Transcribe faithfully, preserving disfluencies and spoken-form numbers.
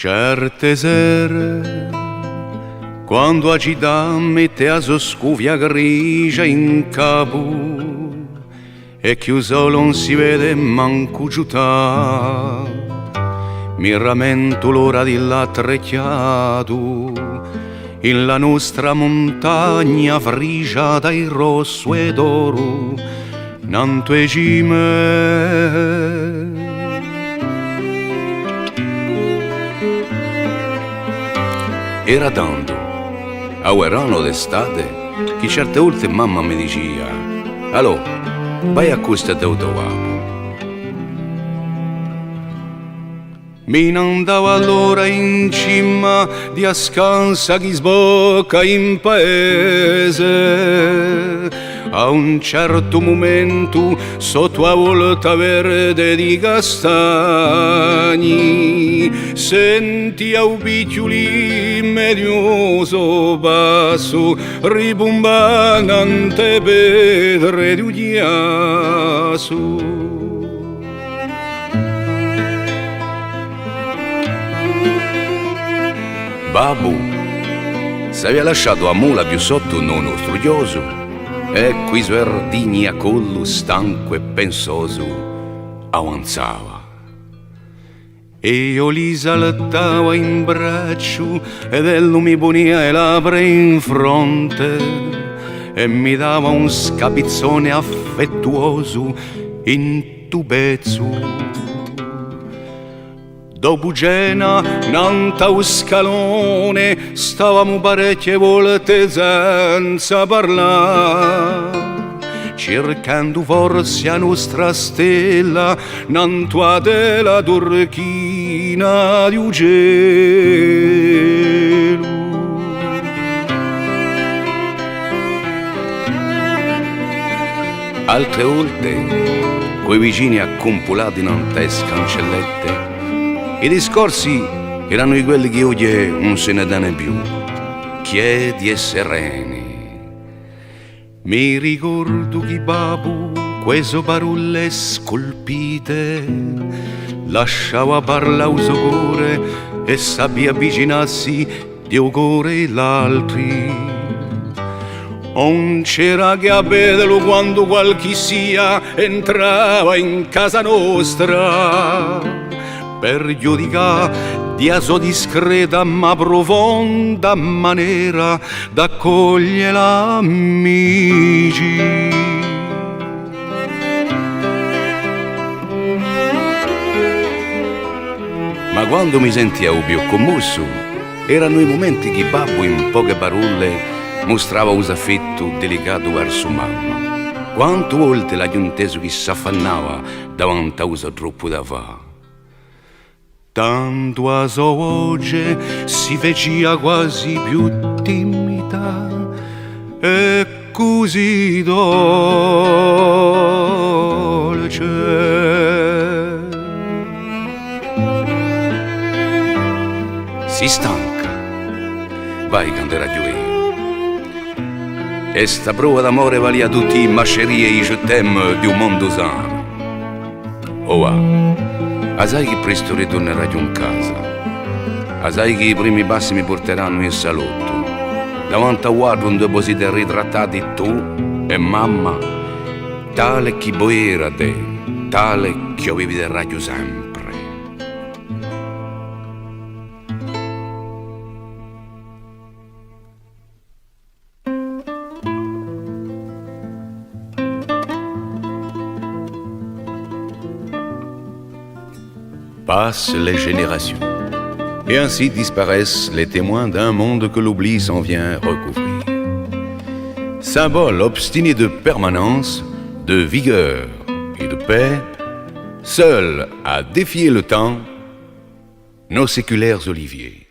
Certe sere, quandu a cità mette a so scufia grigia in capu è chì u sole ùn si vede mancu ciuttà, mi ramentu l'ora di l'attrechjatu in la nostra muntagna frisgiata di rossu è d'oru, nantu e cime. Era tandu, à u veranu o d'estate, chì certe volte mamma mi dicia: «Alò, vai à costa di u to babbu.» Mi n'andava allora in cima di a scansa chì sbocca in paese. À un certu mumentu, sottu à a volta verde di castagni, sentia u pichjulinu di u so passu ribumbà nant'à e petre di u chjassu. Babbu s'avia lasciatu a mula più sottu in u nostru chjosu, è cù i so ardini à collu, stancu è pensosu, avanzava. È eiu li saltava in bracciu ed ellu mi punia e labbra in fronte è mi dava un scapizzone affettuosu in u pettu. Dopu cena, nant'à u scalone, stavamu parechje volte senza parlà, circhendu forse a nostra stella nantu à a tela turchina di u celu. Altre volte, cù i vicini accumpulati nant'à e scancellette, i discorsi eranu di quelli chì oghje ùn si ne tene più, chjedi è sereni. Mi ricordu chì babbu, cù e so parolle sculpite, lasciava parlà u so core è sapia avvicinassi di u core di l'altri. Ùn c'era chè à vedelu quandu qualchissia entrava in casa nostra, per ghjudicà di a so discreta ma prufonda manera d'accoglie l'amici. Ma quandu mi sentia u più cummossu, eranu i mumenti chì babbu, in poche parolle, mustrava u so affettu delicatu versu mamma. Quantu volte l'aghju intesu chì s'affannava davanti à u so truppu da fà. Tandu a so voce si fecia guasi più timida è cusì dolce. Sì stanca? Vai, cantu era ghjuvenu. È sta prova d'amore valia tutti i macerii è i je t'aime di u mondu sanu. O và, a sai chì prestu riturneraghju in casa. A sai chì i primi passi mi purteranu in salottu, davanti à u quadru induve vo site ritrattati tù è mamma, tale chì vo erate, tale chì vo vi videraghju sempre. Passent les générations. Et ainsi disparaissent les témoins d'un monde que l'oubli s'en vient recouvrir. Symboles obstinés de permanence, de vigueur et de paix, seuls à défier le temps, nos séculaires oliviers.